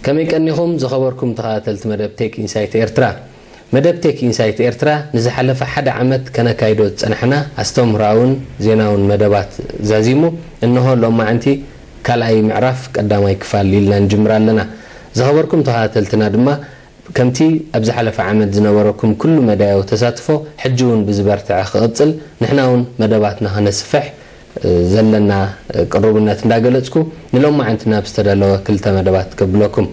ከመይ ቀኒኹም ዝኸበርኩም ተኸታተልቲ መደብ ቴክ ኢንሳይት ኤርትራ? መደብ ቴክ ኢንሳይት ኤርትራ ንዝሓለፈ ሓደ ዓመት ከነካይዶ ዝጸናሕና ኣስተምህሮኣውን ዜናውን መደባት ዛዚሙ፣ እንሆ ሎማዓንቲ ካልኣይ ምዕራፍ ቀዳማይ ክፋል ኢልና ንጅምር ኣለና። ዝኸበርኩም ተኸታተልትና ድማ፣ ከምቲ ኣብ ዝሓለፈ ዓመት ዝነበረኩም ኩሉ መዳያዊ ተሳትፎ፣ ሕጂ እውን ብዝበርትዐ ክቕጽል፣ ንሕና እውን መደባትና ከነስፍሕ ዘለና ቅሩብነት እንዳገለጽኩ፣ ንሎማዓንቲ ናብ ዝተዳለወ ክልተ መደባት ከብለኩም።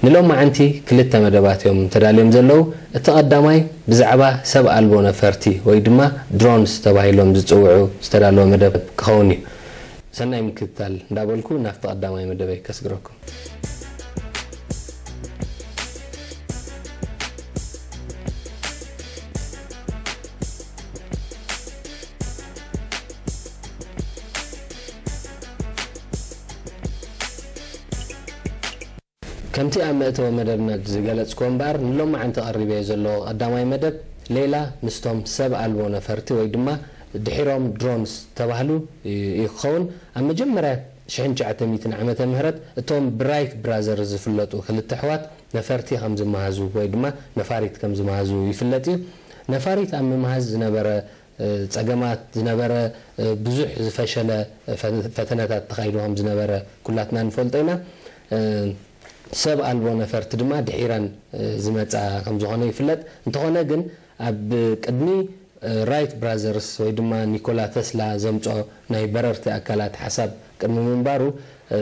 ንሎማዓንቲ ክልተ መደባት እዮም ተዳልዮም ዘለዉ። እቲ ቀዳማይ ብዛዕባ ሰብ ኣልቦ ነፈርቲ ወይ ድማ ድሮንስ ተባሂሎም ዝጽውዑ ዝተዳለወ መደብ ክኸውን እዩ። ሰናይ ምክትታል እንዳበልኩ ናብቲ ቀዳማይ መደበይ ከስግረኩም። ከምቲ ኣብ መእተዊ መደብና ዝገለጽኩዎ እምበኣር፣ ንሎማዓንቲ ቀሪበዮ ዘለኹ ቀዳማይ መደብ፣ ሌላ ምስቶም ሰብ ኣልቦ ነፈርቲ ወይ ድማ ድሒሮም ድሮንስ ተባህሉ እዩ ክኸውን። ኣብ መጀመርያ ሽሕን ትሽዓተ ሚእትን ዓመተ ምህረት እቶም ብራይት ብራዘርስ ዝፍለጡ ክልተ ኣሕዋት ነፈርቲ ከም ዝመሃዙ ወይ ድማ ነፋሪት ከም ዝመሃዙ ይፍለጥ እዩ። ነፋሪት ኣብ ምምሃዝ ዝነበረ፣ እ፣ ጸገማት ዝነበረ፣ እ፣ ብዙሕ ዝፈሸለ ፈ-፣ ፈተነታት ተኻይዱ ከም ዝነበረ ኩላትና ንፈልጦ ኢና። እ፣ ሰብ ኣልቦ ነፈርቲ ድማ ድሒረን፣ እ፣ ዝመጻ ከም ዝኾነ ይፍለጥ። እንተኾነ ግን ኣብ ቅድሚ፣ እ፣ ራይት ብራዘርስ ወይ ድማ ኒኮላ ተስላ ዘምጾ ናይ በረርቲ ኣካላት ሓሳብ ቅድሚ ምንባሩ፣ እ፣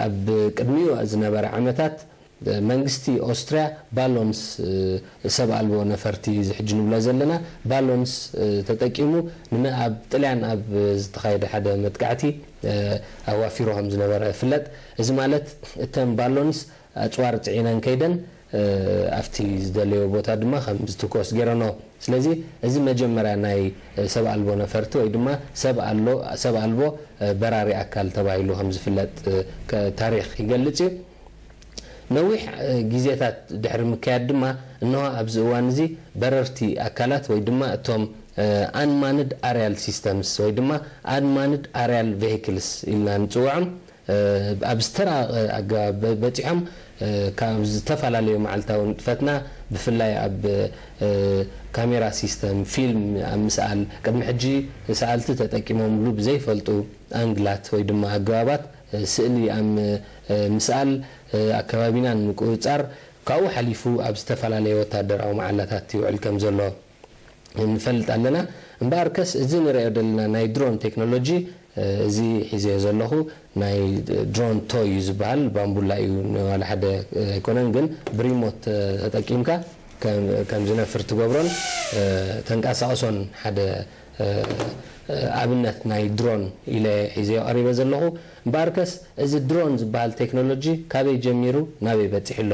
ኣብ ቅድሚኡ ዝነበረ ዓመታት መንግስቲ ኦስትርያ ባሎንስ፣ እ፣ ሰብ ኣልቦ ነፈርቲ፣ እዚ ሕጂ ንብሎ ዘለና ባሎንስ፣ እ፣ ተጠቂሙ ንመ-፣ ኣብ ጥልያን ኣብ ዝተኻየደ ሓደ መጥቃዕቲ፣ እ፣ ኣዋፊሩ ከም ዝነበረ ይፍለጥ። እዚ ማለት እተን ባሎንስ ኣጽዋር ጽዒነን ከይደን፣ እ፣ ኣብቲ ዝደለዮ ቦታ ድማ ከም ዝትኮስ ገይረንኦ። ስለዚ እዚ መጀመርያ ናይ፣ እ፣ ሰብ ኣልቦ ነፈርቲ ወይ ድማ ሰብ ኣሎ-፣ ሰብ ኣልቦ፣ እ፣ በራሪ ኣካል ተባሂሉ ከም ዝፍለጥ፣ እ፣ ከ-፣ ታሪኽ ይገልጽ እዩ። ነዊሕ፣ እ፣ ግዜታት ድሕሪ ምክያድ ድማ፣ እንሆ ኣብዚ እዋን እዚ በረርቲ ኣካላት ወይ ድማ እቶም፣ እ፣ ኣንማንድ ኣርያል ሲስተምስ ወይ ድማ ኣንማንድ ኣርያል ቬሂክልስ ኢልና ንጽውዖም፣ እ፣ ኣብ ዝተራቐ ኣገባብ በ-፣ በጺሖም፣ እ፣ ካብ ዝተፈላለዩ መዓልታዊ ንጥፈትና፣ ብፍላይ ኣብ፣ እ፣ ካሜራ ሲስተም፣ ፊልም ኣብ ምስኣል፣ ቅድሚ ሕጂ ሰኣልቲ ተጠቂሞምሉ ብዘይፈልጡ ኣንግላት ወይ ድማ ኣገባባት፣ እ፣ ስእሊ ኣብ ም-፣ እ፣ ምስኣል፣ እ፣ ኣከባቢና ንምቁጽጻር፣ ካብኡ ሓሊፉ ኣብ ዝተፈላለየ ወታደራዊ መዓላታት ይውዕል ከም ዘሎ ንፈልጥ ኣለና። እምበኣርከስ፣ እዚ ንሪኦ ዘለና ናይ ድሮን ቴክኖሎጂ፣ እ፣ እዚ ሒዘዮ ዘለኹ ናይ ድሮን ቶይ እዩ ዝበሃል፣ ባምቡላ እዩ፣ ንዋላ ሓደ ኣይኮነን፣ ግን ብሪሞት፣ እ፣ ተጠቂምካ ከም፣ ከም ዝነፍር ትገብሮን፣ እ፣ ተንቀሳቕሶን ሓደ፣ እ፣ እ፣ ኣብነት ናይ ድሮን ኢለ ሒዘዮ ቀሪበ ዘለኹ። እምበኣርከስ፣ እዚ ድሮን ዝበሃል ቴክኖሎጂ ካበይ ጀሚሩ ናበይ በጺሑ ኣሎ?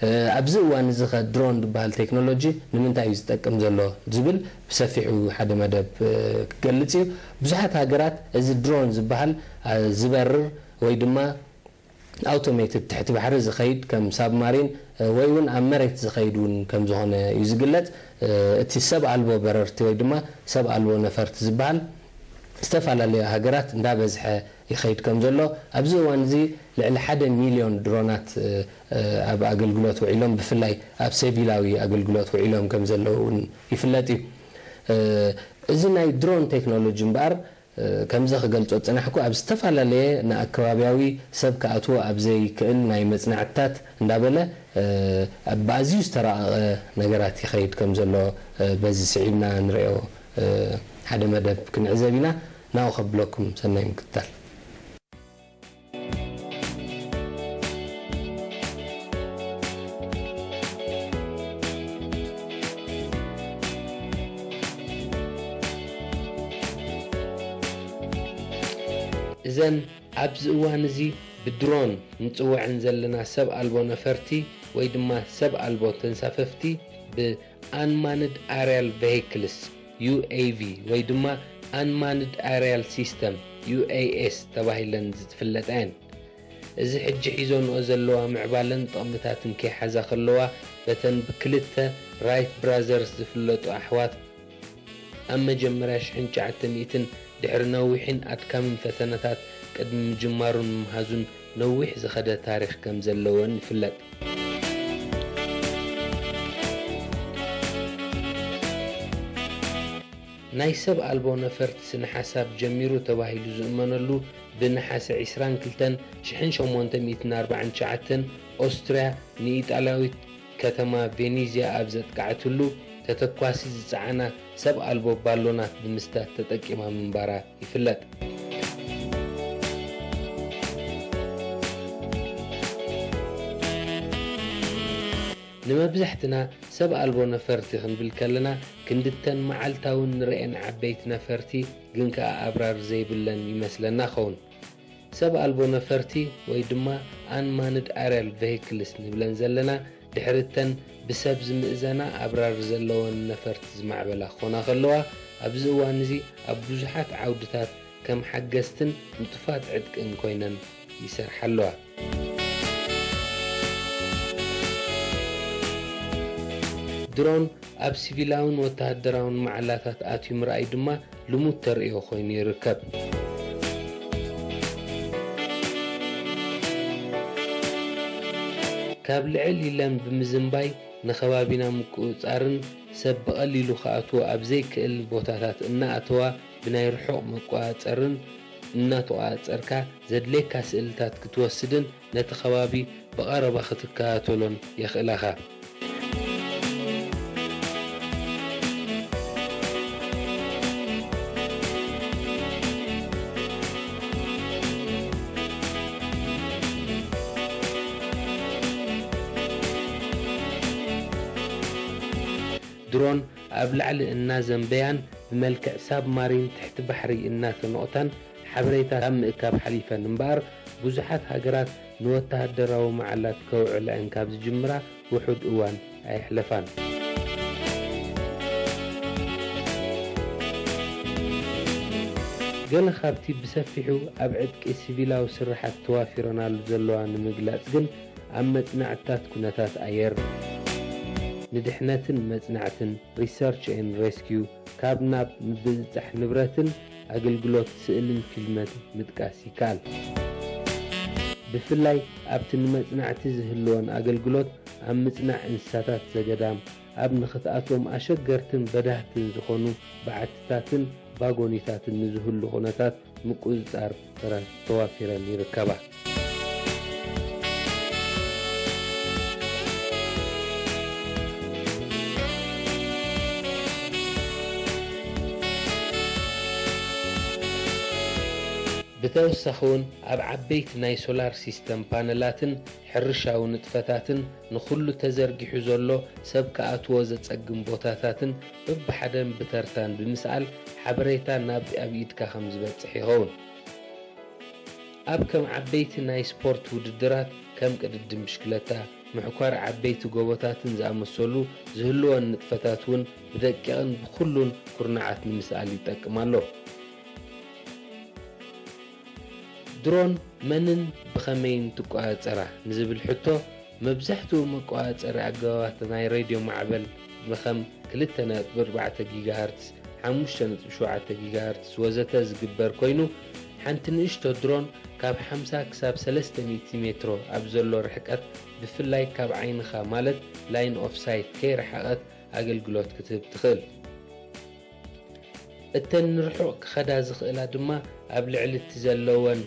እ፣ ኣብዚ እዋን እዚ ኸ ድሮን ዝበሃል ቴክኖሎጂ ንምንታይ እዩ ዝጠቅም ዘሎ ዝብል ብሰፊሑ ሓደ መደብ፣ እ፣ ክገልጽ እዩ። ብዙሓት ሃገራት እዚ ድሮን ዝበሃል፣ እ፣ ዝበርር ወይ ድማ ኣውቶሜትድ ትሕቲ ባሕሪ ዝኸይድ ከም ሳብማሪን፣ እ፣ ወይ እውን ኣብ መሬት ዝኸይድ እውን ከም ዝኾነ እዩ ዝግለጽ። እ፣ እቲ ሰብ ኣልቦ በረርቲ ወይ ድማ ሰብ ኣልቦ ነፈርቲ ዝበሃል ዝተፈላለያ ሃገራት እንዳበዝሐ ይኸይድ ከም ዘሎ፣ ኣብዚ እዋን እዚ ልዕሊ ሓደ ሚልዮን ድሮናት፣ እ፣ እ፣ ኣብ ኣገልግሎት ውዒሎም፣ ብፍላይ ኣብ ሲቪላዊ ኣገልግሎት ውዒሎም ከም ዘለዉ እውን ይፍለጥ እዩ። እ፣ እዚ ናይ ድሮን ቴክኖሎጂ እምበኣር፣ እ፣ ከምዚ ክገልጾ ዝጸናሕኩ፣ ኣብ ዝተፈላለየ ንኣከባብያዊ ሰብ ክኣትዎ ኣብ ዘይክእል ናይ መጽናዕትታት እንዳበለ፣ እ፣ ኣብ ኣዝዩ ዝተራቐቐ ነገራት ይኸይድ ከም ዘሎ፣ እ፣ በዚ ስዒብና ንርእዮ፣ እ፣ ሓደ መደብ ክንዕዘብ ኢና። ናብኡ ከብለኩም፣ ሰናይ ምክትታል። እዘን ኣብዚ እዋን እዚ ብድሮን ንጽውዐን ዘለና ሰብ ኣልቦ ነፈርቲ ወይ ድማ ሰብ ኣልቦ ተንሳፈፍቲ፣ ብ Unmanned Aerial Vehicles፣ ዩ ኤ ቪ፣ ወይ ድማ Unmanned Aerial System፣ ዩ ኤ ኤስ፣ ተባሂለን ዝፍለጣ እየን። እዚ ሕጂ ሒዞንኦ ዘለዋ ምዕባለን ጥቕምታትን ከይሓዛ ከለዋ፣ በተን ብክልተ ራይት ብራዘርስ ዝፍለጡ ኣሕዋት ኣብ መጀመርያ ሽሕን ትሽዓተ ሚእትን ድሕሪ ነዊሕን ኣድካምን ፈተነታት ቅድሚ ምጅማሩን ምምሃዙን ነዊሕ ዝኸደ ታሪኽ ከም ዘለወን ይፍለጥ። ናይ ሰብ ኣልቦ ነፈርቲ ስነ ሓሳብ ጀሚሩ ተባሂሉ ዝእመነሉ ብነሓሰ ዕስራን ክልተን ሽሕን ሸሞንተ ሚእትን ኣርባዓን ትሽዓተን ኦስትርያ ንኢጣልያዊት ከተማ ቬኒዝያ ኣብ ዘጥቃዕትሉ ተተኳሲ ዝጸዓና ሰብ ኣልቦ ባሎናት ብምስታት ተጠቂማ ምንባራ ይፍለጥ። ንመብዛሕትና ሰብ ኣልቦ ነፈርቲ ክንብል ከለና ክንድተን መዓልታዊ ንርእየን ዓበይቲ ነፈርቲ ግን ከኣ ኣብራር ዘይብለን ይመስለና ኸውን። ሰብ ኣልቦ ነፈርቲ ወይ ድማ unmanned aerial vehicles ንብለን ዘለና ድሕርተን ብሰብ ዝምእዘና ኣብራር ዘለወን ነፈርቲ ዝማዕበላ ክኾና ከለዋ ኣብዚ እዋን እዚ ኣብ ብዙሓት ዓውድታት ከም ሓገዝትን ንጡፋት ዕጥቅን ኮይነን ይሰርሓ ኣለዋ። ድሮን ኣብ ሲቪላውን ወተሃደራውን መዓላታት ኣትዩ ምርኣይ ድማ ልሙድ ተርእዮ ኮይኑ ይርከብ። ካብ ልዕል ኢለን ብምዝንባይ ንኸባቢና ምቁጽጻርን ሰብ ብቐሊሉ ክኣትዎ ኣብ ዘይክእል ቦታታት እናኣተዋ ብናይ ርሑቕ መቆጻጸርን እናተቖጻጸርካ ዘድልየካ ስእልታት ክትወስድን ነቲ ከባቢ ብቐረባ ክትከታተሎን የኽእላኻ። ድሮን ኣብ ላዕሊ እናዘንበያን ብመልክዕ ሳብማሪን ትሕቲ ባሕሪ እናተነቑታን ሓበሬታ ካብ ምእካብ ሓሊፈን እምበኣር ብዙሓት ሃገራት ንወተሃደራዊ መዓላት ከውዕልዐን ካብ ዝጅምራ ውሑድ እዋን ኣየሕለፋን። ገለ ካብቲ ብሰፊሑ ኣብ ዕጥቂ ሲቪላዊ ስርሓት ተዋፊረናሉ ዘለዋ ንምግላጽ ግን ኣብ መጽናዕትታት ኩነታት ኣየር፣ ንድሕነትን መጽናዕትን፣ Research and Rescue፣ ካብ ናብ ምብጽጻሕ ንብረትን ኣገልግሎት ስእልን ፊልምን ምጥቃስ ይከኣል። ብፍላይ ኣብቲ ንመጽናዕቲ ዝህልወን ኣገልግሎት ኣብ ምጽናዕ እንስሳታት ዘገዳም፣ ኣብ ንኽትኣትዎም ኣሸገርትን በዳህትን ዝኾኑ በዓትታትን ባጎኒታትን ንዝህሉ ኩነታት ምቁጽጻር ተራ-፣ ተዋፊረን ይርከባ። ብተወሳኺ እውን ኣብ ዓበይቲ ናይ ሶላር ሲስተም ፓነላትን ሕርሻዊ ንጥፈታትን ንኹሉ ተዘርጊሑ ዘሎ ሰብ ክኣትዎ ዘጸግም ቦታታትን በብሓደን ብተርታን ብምስኣል ሓበሬታ ናብ ኣብ ኢድካ ከም ዝበጽሕ ይኸውን። ኣብ ከም ዓበይቲ ናይ ስፖርት ውድድራት ከም ቅድድም ብሽክለታ፣ ምሕኳር ዓበይቲ ጎቦታትን ዝኣመሰሉ ዝህልወን ንጥፈታት እውን ብደቂቕን ብኹሉን ኩርናዓት ንምስኣል ይጠቅም ኣሎ። ድሮን መንን ብኸመይን ትቆጻጸራ ንዝብል ሕቶ፣ መብዛሕትኡ መቆጻጸሪ ኣገባባት ናይ ሬድዮ ማዕበል ብኸም ክልተ ነጥቢ ኣርባዕተ ጊጋሃርትስ፣ ሓሙሽተ ነጥቢ ሸውዓተ ጊጋሃርትስ ወዘተ ዝግበር ኮይኑ፣ ሓንቲ ንእሽቶ ድሮን ካብ ሓምሳ ክሳብ ሰለስተ ሚእቲ ሜትሮ ኣብ ዘሎ ርሕቀት፣ ብፍላይ ካብ ዓይንኻ ማለት line of sight ከይረሓቐት ኣገልግሎት ክትህብ ትኽእል። እተን ንርሑቕ ክኸዳ ዝኽእላ ድማ ኣብ ልዕሊ እቲ ዘለወን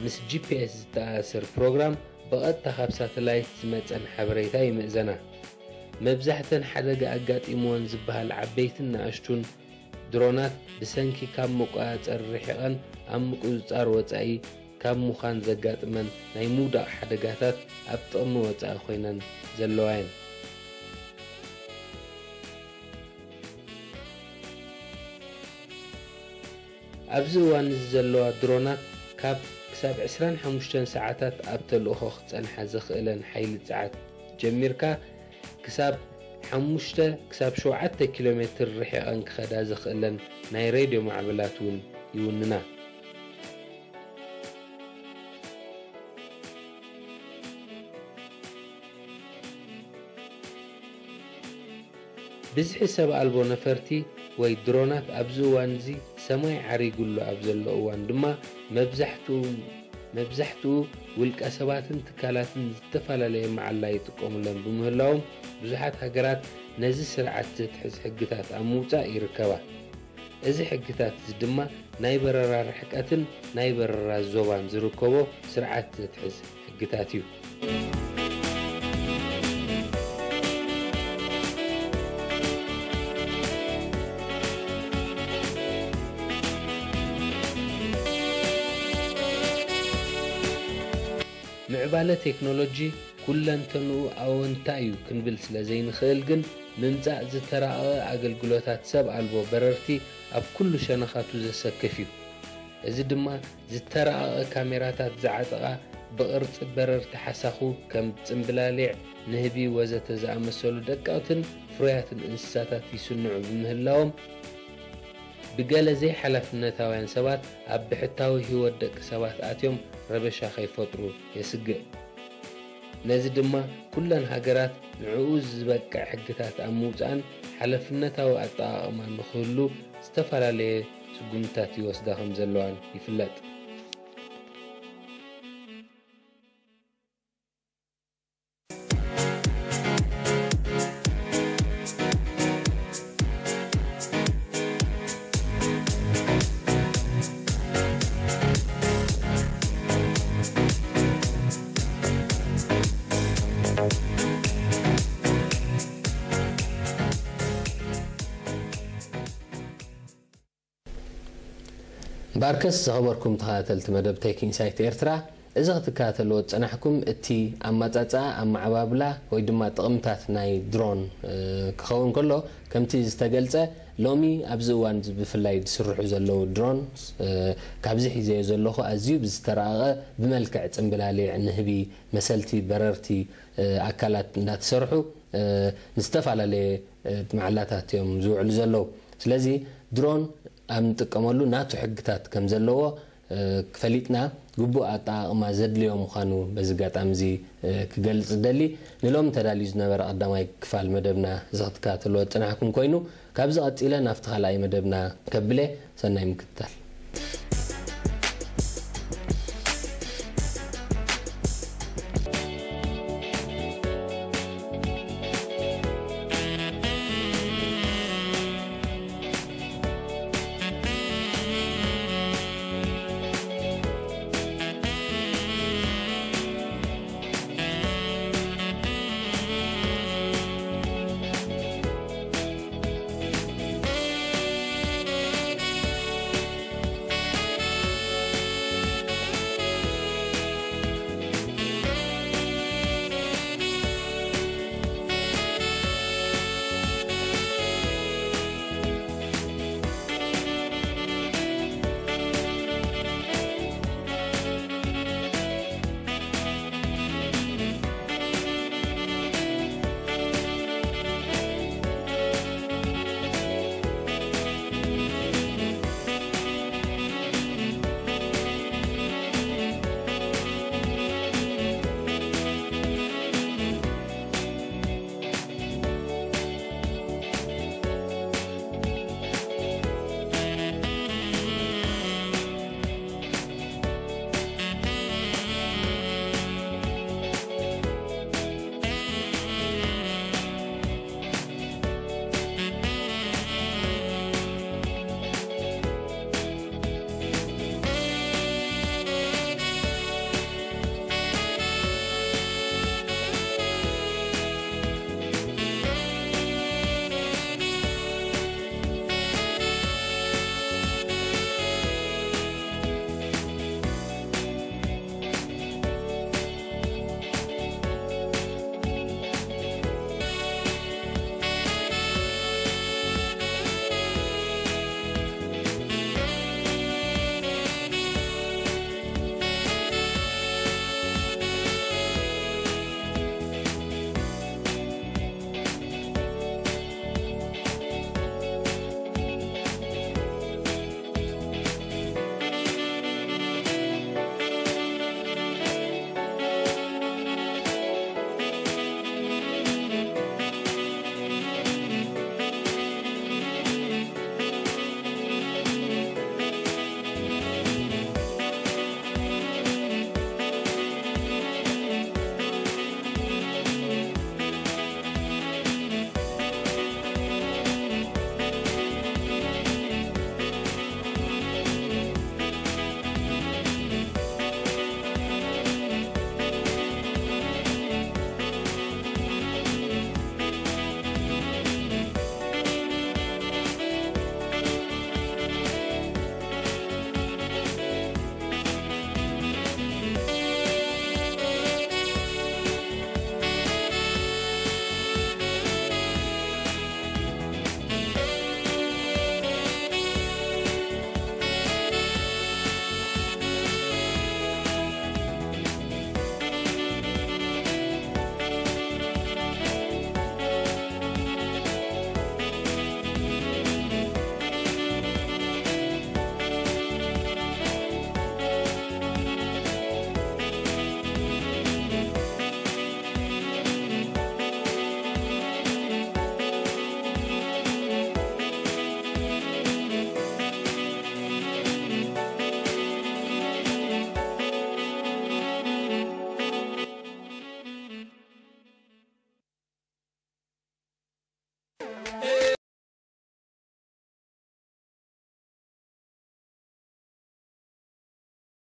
ምስ ጂ ፒ ኤስ ዝተኣሳሰር ፕሮግራም ብቐጥታ ካብ ሳተላይት ዝመጸን ሓበሬታ ይምእዘና። መብዛሕተን ሓደጋ ኣጋጢምወን ዝበሃል ዓበይትን ንኣሽቱን ድሮናት ብሰንኪ ካብ መቆጻጸሪ ርሒቐን ኣብ ምቁጽጻር ወጻኢ ካብ ምዃን ዘጋጥመን ናይ ምውዳቕ ሓደጋታት ኣብ ጥቕሚ ወጻኢ ኮይነን ዘለዋ እየን። ኣብዚ እዋን እዚ ዘለዋ ድሮናት ካብ ክሳብ ዕስራን ሓሙሽተን ሰዓታት ኣብ ተልእኾ ክጸንሓ ዘኽእለን ሓይሊ ጸዓት ጀሚርካ ክሳብ ሓሙሽተ ክሳብ ሸውዓተ ኪሎ ሜትር ርሒቐን ክኸዳ ዘኽእለን ናይ ሬድዮ ማዕበላት እውን ይውንና። ብዝሒ ሰብ ኣልቦ ነፈርቲ ወይ ድሮናት ኣብዚ እዋን እዚ ሰማይ ዓሪጉሉ ኣብ ዘሎ እዋን ድማ መብዛሕትኡ መብዛሕትኡ ውልቀ ሰባትን ትካላትን ዝተፈላለየ መዓላ ይጥቀሙለን ብምህላዎም፣ ብዙሓት ሃገራት ነዚ ስርዓት ዘትሕዝ ሕግታት ኣብ ምውጻእ ይርከባ። እዚ ሕግታት እዚ ድማ ናይ በረራ ርሕቀትን ናይ በረራ ዞባን ዝርከቦ ስርዓት ዘትሕዝ ሕግታት እዩ። ምዕባለ ቴክኖሎጂ ኩለንተንኡ ኣወንታ እዩ ክንብል ስለ ዘይንኽእል ግን፣ ምምጻእ ዝተራቐቐ ኣገልግሎታት ሰብ ኣልቦ በረርቲ ኣብ ኩሉ ሸነኻቱ ዘሰክፍ እዩ። እዚ ድማ ዝተራቐቐ ካሜራታት ዝዓጠቓ፣ ብቕርጺ በረርቲ ሓሳኹ ከም ጽምብላሊዕ፣ ንህቢ ወዘተ ዝኣመሰሉ ደቀቕትን ፍሩያትን እንስሳታት ይስንዑ ብምህላዎም፣ ብገለ ዘይሓላፍነታውያን ሰባት ኣብ ብሕታዊ ህይወት ደቂ ሰባት ኣትዮም ረበሻ ከይፈጥሩ የስግእ። ነዚ ድማ ኩለን ሃገራት ንዕኡ ዝበቅዕ ሕግታት ኣብ ምውጻእን ሓላፍነታዊ ኣጠቓቕማ ንኽህሉ ዝተፈላለየ ስጉምትታት ይወስዳ ከም ዘለዋን ይፍለጥ። ባርከስ ዝኸበርኩም ተኸታተልቲ መደብ ቴክ ኢንሳይት ኤርትራ፣ እዚ ክትከታተልዎ ዝጸናሕኩም እቲ ኣማጻጽኣ፣ ኣመዓባብላ ወይ ድማ ጥቕምታት ናይ ድሮን፣ እ፣ ክኸውን ከሎ፣ ከምቲ ዝተገልጸ ሎሚ ኣብዚ እዋን እዚ ብፍላይ ዝስርሑ ዘለዉ ድሮን፣ እ፣ ካብዚ ሒዘዮ ዘለኹ ኣዝዩ ብዝተራቐቐ ብመልክዕ ጽምብላሊዕ፣ ንህቢ፣ መሰልቲ በረርቲ፣ እ፣ ኣካላት እንዳተሰርሑ፣ እ፣ ንዝተፈላለየ፣ እ፣ መዓላታት እዮም ዝውዕሉ ዘለዉ። ስለዚ ድሮን ኣብ ንጥቀመሉ ናቱ ሕግታት ከም ዘለዎ፣ እ፣ ፈሊጥና ግቡእ ኣጠቓቕማ ዘድልዮ ምዃኑ በዚ ኣጋጣሚ እዚ፣ እ፣ ክገልጽ እደሊ። ንሎሚ ተዳልዩ ዝነበረ ቀዳማይ ክፋል መደብና እዚ ክትከታተልዎ ዝጸናሕኩም ኮይኑ፣ ካብዚ ቀጺለ ናብቲ ካልኣይ መደብና ከብለ። ሰናይ ምክትታል።